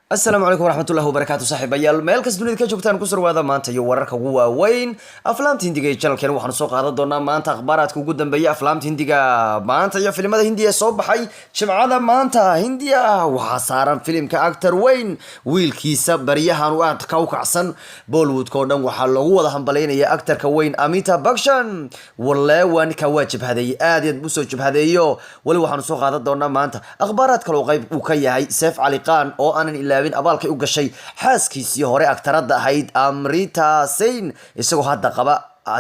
Asalaamu calaykum waraxmatullahi wabarakaatu, saaxiibayaal meel kasta dunida ka joogtaan, ku surwaada maanta iyo wararka ugu waaweyn aflaamta Hindiga ee channelkeen. Waxaanu soo qaadan doonaa maanta akhbaaraadka ugu dambeeya aflaamta Hindiga maanta iyo filimada Hindiya soo baxay Jimcada maanta. Hindiya waxaa saaran filimka actor weyn wiilkiisa baryahan u aad ka u kacsan. Bollywoodka oo dhan waxaa loogu wada hambalaynaya actorka weyn Amitabh Bachchan. Wallee ninka waa jabhadeeyey, aad iyo aad buu soo jabhadeeyo. Weli waxaanu soo qaadan doonaa maanta akhbaaraad kale oo qayb uu ka yahay Saif Ali Khan oo aanan ilaabin abaalkay u gashay xaaskiisii hore aktaradda ahayd Amrita Sein, isagoo hadda qaba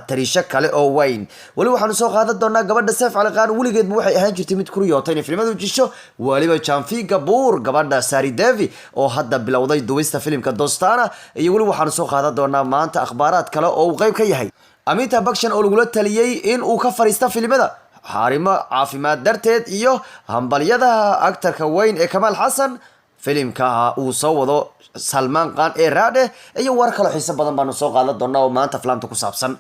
tariisho kale oo weyn. Weli waxaanu soo qaadan doonaa gabadha Saif Cali Khan weligeedba waxay ahaan jirtay mid kuriyoota inay filimadu jisho. Weliba Janhvi Kapoor, gabadha Sridevi oo hadda bilowday duubista filimka Dostana. Iyo weli waxaanu soo qaadan doonaa maanta akhbaaraad kale oo uu qayb ka yahay Amitabh Bachchan oo lagula taliyey in uu ka fariisto filimada xaarimo caafimaad darteed, iyo hambalyada actorka weyn ee Kamaal Xasan, filimka uu soo wado Salmaan Khan ee Radhe, iyo war kaloo xiiso badan baanu soo qaadan doonaa oo maanta aflaamta ku saabsan.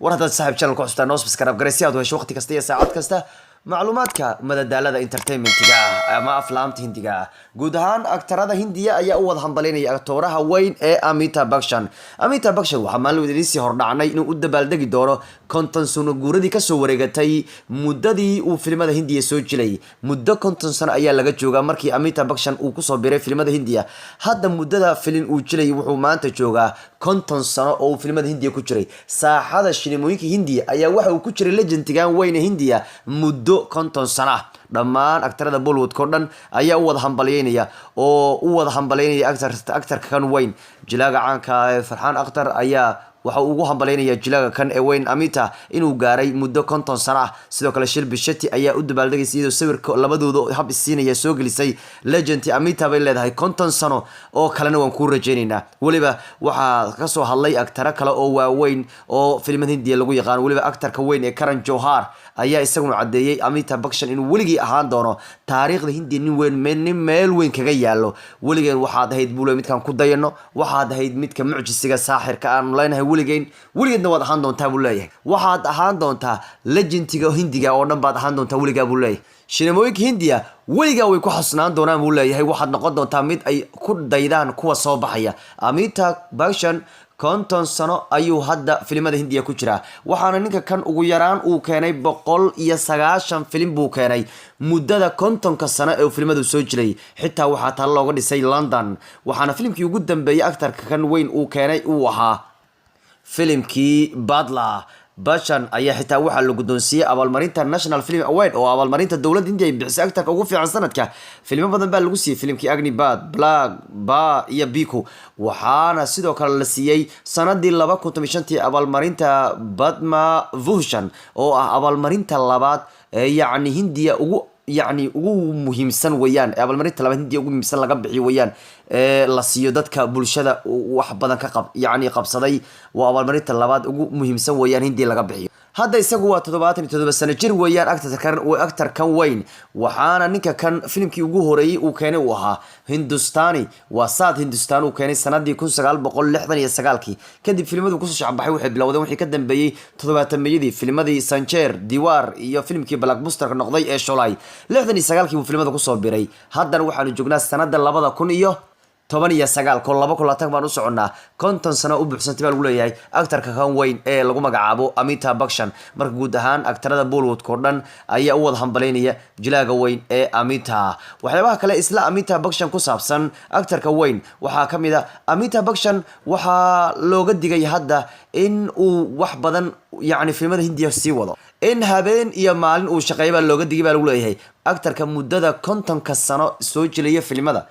War haddaad saaxiib channel ku xustaa, noo subscribe garay si aad u hesho waqti kasta iyo saacad kasta macluumaadka madadaalada, entertainmentiga ama aflaamta Hindiga ah. Guud ahaan aktarada Hindiya ayaa u wada hambalaynaya aktooraha weyn ee Amitabh Bachchan. Amitabh Bachchan waxaa maalin idiin hordhacnay inuu u dabaaldegi doono 50 sano guuradii kasoo wareegatay muddadii uu filimada Hindiya soo jilay. Muddo 50 sano ayaa laga joogaa markii Amitabh Bachchan uu kusoo biray filimada Hindiya. Hadda muddada filin uu jilay wuxuu maanta joogaa 50 sano oo uu filimada Hindiya ku jiray. Saaxada shilimooyinka Hindiya ayaa waxa uu ku jiray legendigan weyne Hindiya muddo 50 sano ah. Dhammaan aktarada Bollywoodka o dhan ayaa u wada hambalyeynaya oo u wada hambalaynaya actorka kan weyn. Jilaaga caanka ee Farxaan Akhtar ayaa waxa uu ugu hambaleynayaa jilaaga kan ee weyn Amitabh inuu gaaray muddo 50 sano ah. Sidoo kale Shilpa Shetty ayaa u dabaaldegaysa iyadoo sawirka labadooda hab isiinaya soo gelisay. "Legend Amitabh," bay leedahay, "50 sano oo kalena waan kuu rajaynaynaa." Weliba waxaa kasoo hadlay agtaro kale oo waaweyn oo filimada Hindiya lagu yaqaano. Weliba actorka weyn ee Karan Johar ayaa isaguna caddeeyey Amitabh Bachchan inuu weligii ahaan doono taariikhda Hindiya nin weyn, nin meel weyn kaga yaalo. "Weligeen waxaad ahayd," buu le, "midkaan ku dayano. Waxaad ahayd midka mucjisiga saaxirka aanu leenahay weligeen, weligeedna waad ahaan doontaa," buu leeyahay. "Waxaad ahaan doontaa legendiga Hindiga oo dhan baad ahaan doontaa weligaa," buu leeyahay. "Shinemooyinka Hindiya weligaa way ku xusnaan doonaan," buu leeyahay. "Waxaad noqon doontaa mid ay ku daydaan kuwa soo baxaya." Amitabh Bachchan 50 sano ayuu hadda filimada Hindiya ku jiraa, waxaana ninka kan ugu yaraan uu keenay 190 filim buu keenay muddada 50-ka sano ee uu filimadu soo jiray. Xitaa waxaa talo looga dhisay London, waxaana filimkii ugu dambeeyey actorka kan weyn uu keenay uu ahaa filimkii Badla. Bachchan ayaa xitaa waxaa la guddoonsiiyey abaalmarinta National Film Award, oo abaalmarinta dowladda India ay bixisay actorka ugu fiican sanadka. Filmo badan baa lagu siiyey, filimkii Agnipath, Black, Ba iyo Piku. Waxaana sidoo kale la siiyey sanadii 2015-tii abaalmarinta Padma Bhushan, oo ah abaalmarinta labaad ee yacni Hindiya ugu, yacni ugu muhiimsan weeyaan, ee abaalmarinta labaad Hindiya ugu muhiimsan laga bixiyo weeyaan, ee la siiyo dadka bulshada wax badan ka qab, yacni qabsaday. Waa abaalmarinta labaad ugu muhiimsan weeyaan Hindiya laga bixiyo. Hadda isagu waa 77 sano jir weeyaan actor kan weyn. Waxaana ninka kan filimkii ugu horeeyey uu keenay uu ahaa Hindustani, waa saad Hindustan uu keenay sanadii 1969-kii. Kadib filimadu kusoo shacbaxay waxay bilowdeen wixii ka dambeeyey toddobaatameyadii, filmadii Zanjeer, Deewaar iyo filimkii blockbusterka noqday ee Sholay. 69-kii buu filimada kusoo biray. Haddana waxaanu joognaa sanada 2019 ko 2020 baan u soconnaa. 50 sano u buuxsantay baa lagu leeyahay actorka kan weyn ee lagu magacaabo Amitabh Bachchan. Marka guud ahaan actorada Bollywoodka oo dhan ayaa u wada hambalaynaya jilaaga weyn ee Amitabh. Waxyaabaha kale isla Amitabh Bachchan ku saabsan, actorka weyn, waxaa ka mid a Amitabh Bachchan waxaa looga digay hadda in uu wax badan, yacni filimada Hindiya sii wado, in habeen iyo maalin uu shaqeeya baa looga digay baa lagu leeyahay actorka muddada 50-ka sano soo jilaya filimada.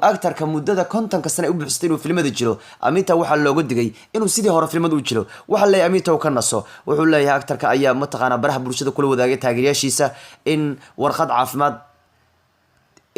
Actorka muddada 50-ka sano ay u buuxsatay inuu filimada jiro, Amitabh waxaa looga digay inuu sidii hore filimada u jiro. Waxaa leeyahay, "Amitabh, ka naso." Wuxuu leeyahay actorka ayaa mataqaanaa baraha bulshada kula wadaagay taageerayaashiisa in warqad caafimaad,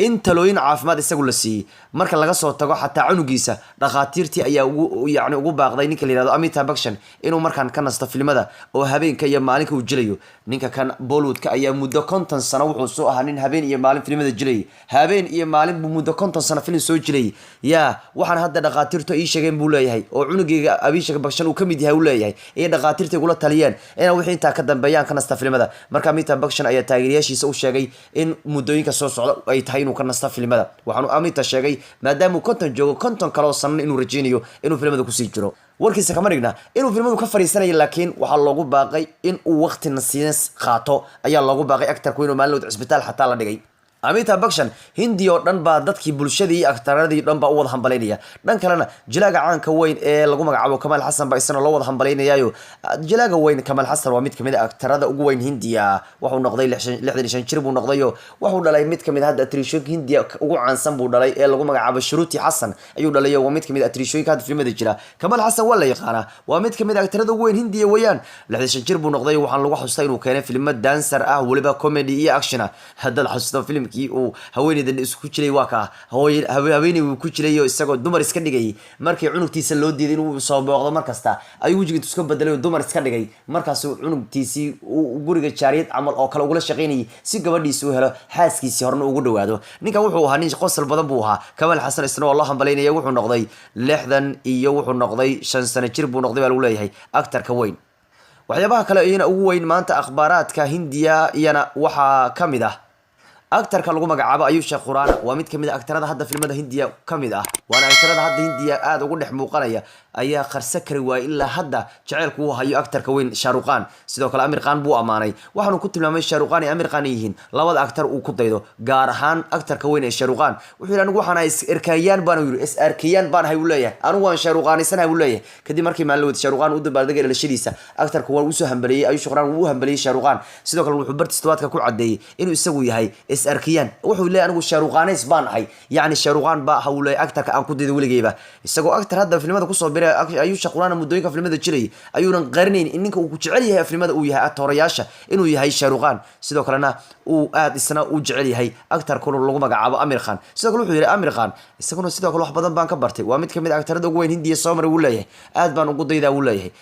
in talooyin caafimaad isagu la siiyey. Marka laga soo tago xataa cunugiisa, dhakhaatiirtii ayaa ugu, yacni ugu baaqday ninka la yihahdo Amitabh Bachchan inuu markaan ka nasto filimada oo habeenka iyo maalinka uu jilayo. Ninka kan Bollywoodka ayaa muddo 50 sano wuxuu soo ahaa nin habeen iyo maalin filimada jilayay. Habeen iyo maalin buu muddo 50 sano filim soo jilayay. Yaa waxaan hadda dhakhaatiirtu ii sheegeen, buu leeyahay, oo cunugeyga Abhishek Bachchan uu kamid yahay uu leeyahay, iyo dhakhaatiirta igula taliyeen inaan wixii intaa ka dambeeyaan ka nasta filimada. Marka Amitabh Bachchan ayaa taageerayaashiisa u sheegay in muddooyinka soo socda ay tahay inuu inuu ka nasto filimada. Waxaanu Amitabh sheegay maadaama uu 50 joogo, 50 kaloo sanana inuu rajeynayo inuu filimada kusii jiro. Warkiisa kama dhigna inuu filimadu ka fariisanayo, laakiin waxaa loogu baaqay in uu waqti nasiins qaato ayaa loogu baaqay actarku, inuu maalin cisbitaal xataa la dhigay Amitabh Bachchan. Hindi oo dhan baa, dadkii bulshadii iyo aktaradii dhan baa u wada hambalaynaya. Dhan kalena jilaaga caanka weyn ee lagu magacaabo Kamaal Xasan baa isna loo wada hambalaynayayo. Jilaaga weyn Kamaal Xasan waa mid kamid a aktarada ugu weyn Hindiya. Wuxuu noqday 65 jir buu noqdayo. Wuxuu dhalay mid kamid hadda atriishooyinka Hindiya ugu caansan buu dhalay, ee lagu magacaabo Shruti Xasan ayuu dhalay. Waa mid kamid atriishooyinka hadda filimada jira. Kamaal Xasan waa la yaqaanaa, waa mid kamid a aktarada ugu weyn Hindiya weeyaan. 65 jir buu noqday. Waxaan lagu xasuustaa inuu keenay filmo dancer ah, weliba comedy iyo action ah. Haddaad xasuusto filimkii uu haweeneydan isku jiray, waa ka haweeney uu ku jiray oo isagoo dumar iska dhigayay. Markii cunugtiisa loo diiday inuu soo booqdo mar kasta, ayuu wejiga intuu iska bedelay oo dumar iska dhigay. Markaasuu cunugtiisii uu guriga jaariyad camal oo kale ugula shaqaynayay si gabadhiisi u helo, xaaskiisii horena ugu dhawaado. Ninkan wuxuu ahaa nin qosol badan buu ahaa. Kamaal Xasan isna waa loo hambalaynaya. Wuxuu noqday 60 iyo wuxuu noqday 5 sano jir buu noqday baa lagu leeyahay actarka weyn. Waxyaabaha kale iyana ugu weyn maanta akhbaaraadka Hindiya iyana waxaa ka mid ah actarka lagu magacaabo Ayush Khurana. Waa mid kamid a actarada hadda filmada Hindiya ka mid ah, waana actarada hadda Hindiya aada ugu dhex muuqanaya. Ayaa qarso kari waayay ilaa hadda jaceylku uu hayo actarka weyn Shah Rukh Khan. Sidoo kale Aamir Khan buu ammaanay. Waxaanu ku tilmaamay Shah Rukh Khan iyo Aamir Khan ay yihiin labada actar uu ku daydo, gaar ahaan actarka weyn ee Shah Rukh Khan. Wuxuu yidhi: "Anigu waxaan ahay SRKyaan," baan yidhi. "SRKyaan baan ahay," uu leeyahay. "Anigu waan Shah Rukhanisanahay," uu leeyahay. Kadib markii maalin wada Shah Rukh Khan u dabaaldegay dhalashadiisa, actarku waa usoo hambaliyey. Ayush Khurana wuu u hambaliyey Shah Rukh Khan. Sidoo kale wuxuu bartiis tobaadka ku cadeeyey inuu isagu yahay SRKyaan. Wuxuu leeyahay: "Anigu Shah Rukhaneys baan ahay." Yacni Shah Rukh Khan baa ha uu leeyahay actarka aan ku daydo weligeyba. Isagoo actar hadda filimada kusoo biray, Ayush Khurana muddooyinka filimada jirayay, ayuunan qarinayn in ninka uu ku jecel yahay filimada uu yahay actorayaasha inuu yahay Shah Rukh Khan. Sidoo kalena uu aad isna u jecel yahay actarkuna lagu magacaabo Aamir Khan. Sidoo kale wuxuu yidhi: "Aamir Khan isaguna sidoo kale wax badan baan ka bartay. Waa mid kamid a actarada ugu weyn Hindiya soo maray," wuu leeyahay. "Aad baan ugu daydaa," wuu leeyahay.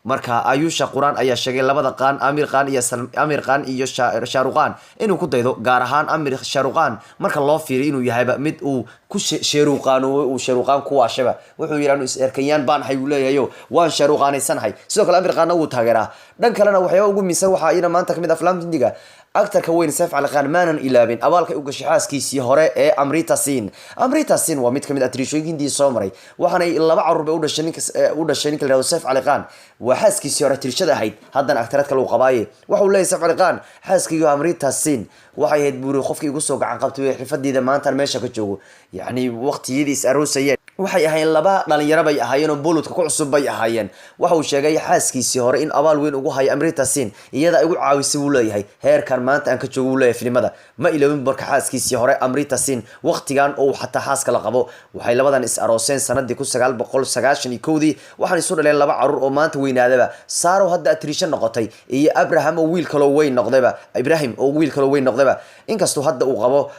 Marka Ayush Khurana ayaa sheegay labada Khan, Aamir Khan iyo Aamir Khan iyo Shah Rukh Khan, inuu ku daydo, gaar ahaan Amir Shah Rukh Khan marka loo fiiriyo inuu yahayba mid uu ku sheeruqaanoobay, uu Shah Rukh Khan ku waashaba. Wuxuu yidhi: "Anu SRKyaan baan ahay," uu leeyahayo, "waan Shaaruqaanaysanahay." Sidoo kale Aamir Khanna wuu taageeraa. Dhan kalena waxyaaba ugu miisan waxaa iyana maanta kamid aflaamta Hindiga actarka weyn Saif Cali Khan maanan ilaabin abaalkay u gashay xaaskiisii hore ee Amrita Sin. Amrita Sin waa mid kamid atriishooyinka Hindiya soo maray. Waxaanay laba caruur bay u dhashay ninka u dhashay ninka la yihahdo Saif Cali Khan. Waa xaaskiisii hore atriishada ahayd, haddana actarad kale uu qabaaye. Waxa uu leeyahay Saif Cali Khan: "Xaaskaygu Amrita Sin waxay ahayd," buuri, "qofkii igu soo gacan qabtay xirfadeyda maantaan meesha ka joogo." Yacni waqtiyadii is aroosayeen waxay ahaayeen laba dhalinyaro bay ahaayeen oo Bollywoodka ku cusub bay ahaayeen. Waxa uu sheegay xaaskiisii hore in abaal weyn ugu hayo Amrita Sin. "Iyada igu caawisay," buu leeyahay, "heerkan maanta aan ka joogo," uu leeyahay. Filimada ma iloobin marka xaaskiisii hore Amrita Sin waqtigan oo uu xataa xaaska la qabo. Waxay labadan is arooseen sanadii 1991-dii. Waxaan isu dhaleen laba caruur oo maanta weynaadaba, Saro hadda atriisho noqotay iyo Abraham oo wiil kaloo weyn noqdayba, Ibrahim oo wiil kaloo weyn noqdayba. Inkastoo hadda uu qabo,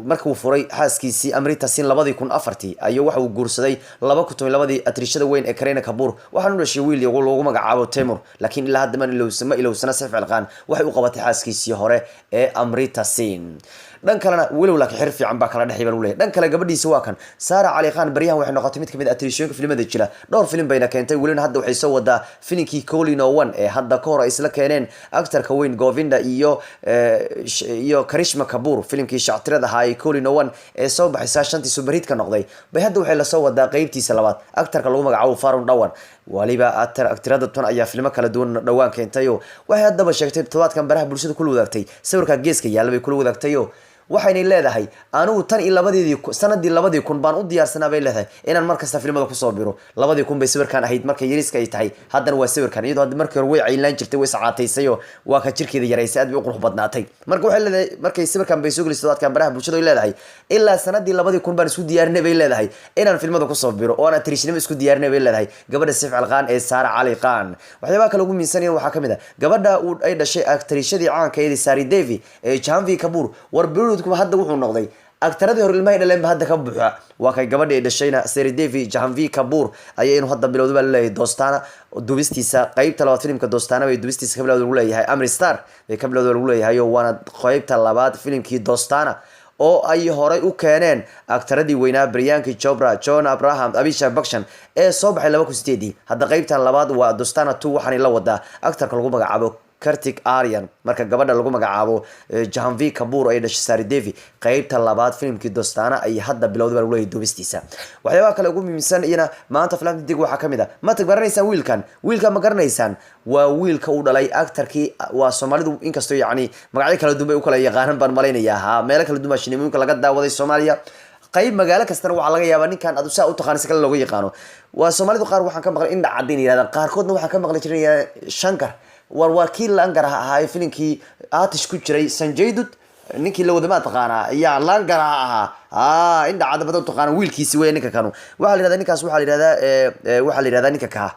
markuu furay xaaskiisii Amrita Sin 2004-tii, ayuu waxa uu guursaday 2012-dii atriishada weyn ee Kareena Kapoor. Waxaan u dhashay wiil loogu magacaabo Temur. Laakiin ilaa hadda ma ilowsana Saif Ali Khan waxay u qabatay xaaskiisii hore ee Amrita Sin. Dhan kalena walow laakiin xir fiican baa kala dhexay baa lagu leeyahay. Dhan kale gabadhiisa waa kan Sara Cali Khan. Baryahan waxay noqotay mid kamid ah atriishooyinka filimada jira. Dhowr filim bayna keentay. Welina hadda waxay soo wadaa filimkii Coolie No One ee hadda ka hor ay isla keeneen actarka weyn Govinda iyo Karishma Kapoor. Filimkii shactirada ahaa ee Coolie No One ee soo baxay shantii superhit ka noqday bay hadda waxay lasoo wadaa qeybtiisa labaad, actarka lagu magacaabo Varun Dhawan. Waliba actarada tan ayaa filmo kala duwan dhowaan keentayo. Waxay haddaba sheegtay todobaadkan baraha bulshada kula wadaagtay sawirka geeska yaalla bay kula wadaagtayo. Waxaynay leedahay: "Anigu tan iyo labadeedii sanadii 2000 baan u diyaarsanaa," bay leedahay, "inaan markasta filimada kusoo biro." 2000 bay sawirkan ahayd markay yariiska ay tahay. Haddana waa sawirkan iyadoo hadda. Markii hore way caylaan jirtay, way iscaataysayoo waa ka jirkeeda yaraysay, aad bay u qurux badnaatay. Marka waxay leedahay, markay sawirkan bay soo gelisay todobaadkan baraha bulshada, ay leedahay: "Ilaa sanadii 2000 baan isku diyaarinay," bay leedahay, "inaan filmada kusoo biro oo aan atriishnimo isku diyaarinay," bay leedahay gabadha Saif Cali Khan ee Saara Cali Khan. Waxyaabaha kale ugu miisanaya waxaa kamid ah gabadha uu ay dhashay aktriishadii caanka Sari Devi ee Janhvi Kapoor. War Bollywoodkuba hadda wuxuu noqday aktaradii hore ilmahay dhaleen ba hadda ka buuxa. Waa kay gabadhi ay dhashayna Sari Devi Janhvi Kapoor ayaa inuu hadda bilowda baa laleeyahay Dostana dubistiisa. Qeybta labaad filimka Dostana bay dubistiisa ka bilowda lagu leeyahay. Amritsar bay ka bilowda lagu leeyahay, waana qeybta labaad filimkii Dostana oo ay horay u keeneen aktaradii weynaa Priyanka Chopra, John Abraham, Abhishek Bachchan ee soo baxay 2008-dii. Hadda qeybtan labaad waa Dostana 2. Waxaanay la wadaa aktarka lagu magacaabo Kartik Aaryan. Marka gabadha lagu magacaabo Janhvi Kapoor ay dhashay Sari Devi, qeybta labaad filimkii Dostana ay hadda bilowday baa lagu leeyahay duubistiisa. Waxyaabaha kale ugu muhiimsan iyana maanta aflaamta Hindiga waxaa kamid ah, ma garanaysaan wiilkan? Wiilkan ma garanaysaan? Waa wiilka uu dhalay actorkii. Waa Soomaalidu inkastoo yacni magacyo kala duwan bay u kala yaqaanan baan malaynayaa. Ha, meelo kala duwan baa shineemooyinka laga daawaday Soomaaliya, qayb magaalo kastana waxaa laga yaabaa ninkan adu saa u taqaana si kale looga yaqaano. Waa Soomaalidu qaar waxaan ka maqlay Indha Cadda in yirahdaan, qaarkoodna waxaan ka maqli jiray Shankar. War waa kii Langar ahaa, filimkii Aatish ku jiray, Sanjay Dutt ninkii la wada, ma taqaanaa? Yaa Langar ahaa? Indha Cadda badan taqaana. Wiilkiisi wey ninka kanu. Waxaa la yihahdaa ninkaas, waxaa la yihahdaa, waxaa la yihahdaa ninka kaa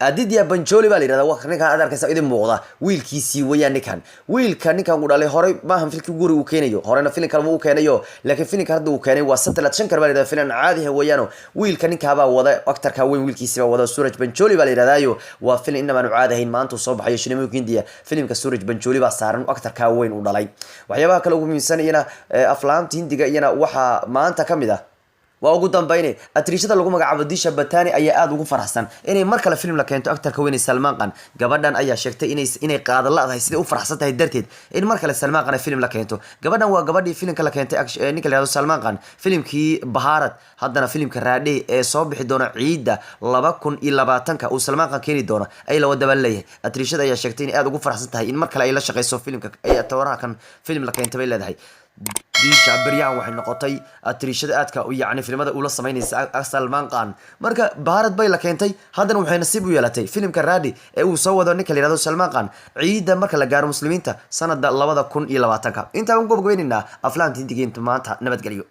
Aditya Pancholi baa la yihahdaa. Waa ninkan aad arkaysa idin muuqda, wiilkiisii weeyaan ninkan. Wiilka ninkan uu dhalay horey maahan filkii guri uu keenayo, horena filin kale uu keenayo, laakiin filinka hadda uu keenay waa Satellite Shankar baa la yihahdaa, filan caadi ah weeyaano. Wiilka ninkaabaa wada, actorka weyn wiilkiisii baa wada, Suraj Pancholi baa la yidhahdaayo. Waa filin inabaanu caadi ahayn, maanta uu soo baxayo shineemooyinka Hindiya. Filimka Suraj Pancholi baa saaran, actorka weyn uu dhalay. Waxyaabaha kale ugu muhiimsan iyana aflaamta Hindiga iyana waxaa maanta ka mid ah, waa ugu dambayne, atriishada lagu magacaabo Disha Patani ayaa aada ugu faraxsan inay mar kale film la keento actorka weyne Salmaan Khan. Gabadhan ayaa sheegtay inay qaada la-dahay siday u faraxsan tahay darteed in mar kale Salmaan Khan ay film la keento. Gabadhan waa gabadhii filimka la keentay ninka la yihahdo Salmaan Khan, filimkii Bharat. Haddana filimka Radhe ee soo bixi doona ciidda 2020-ka uu Salmaan Khan keeni doono ay la wadabaan leeyahay. Atriishada ayaa sheegtay inay aada ugu faraxsan tahay in mar kale ay la shaqeyso filimka ay tawaraha kan film la keentay bay leedahay. Disha beryahan waxay noqotay atriishada aadka u yacni filimada ula sameynaysa Salmaan Khan. Marka Bharat bay la keentay, haddana waxay nasiib u yeelatay filimka Radhe ee uu soo wado ninka la yihahdo Salmaan Khan ciidda marka la gaaro Muslimiinta sanada 2020-ka. Intaan u gobgobaynaynaa aflaamta Hindigeenta maanta. Nabadgelyo.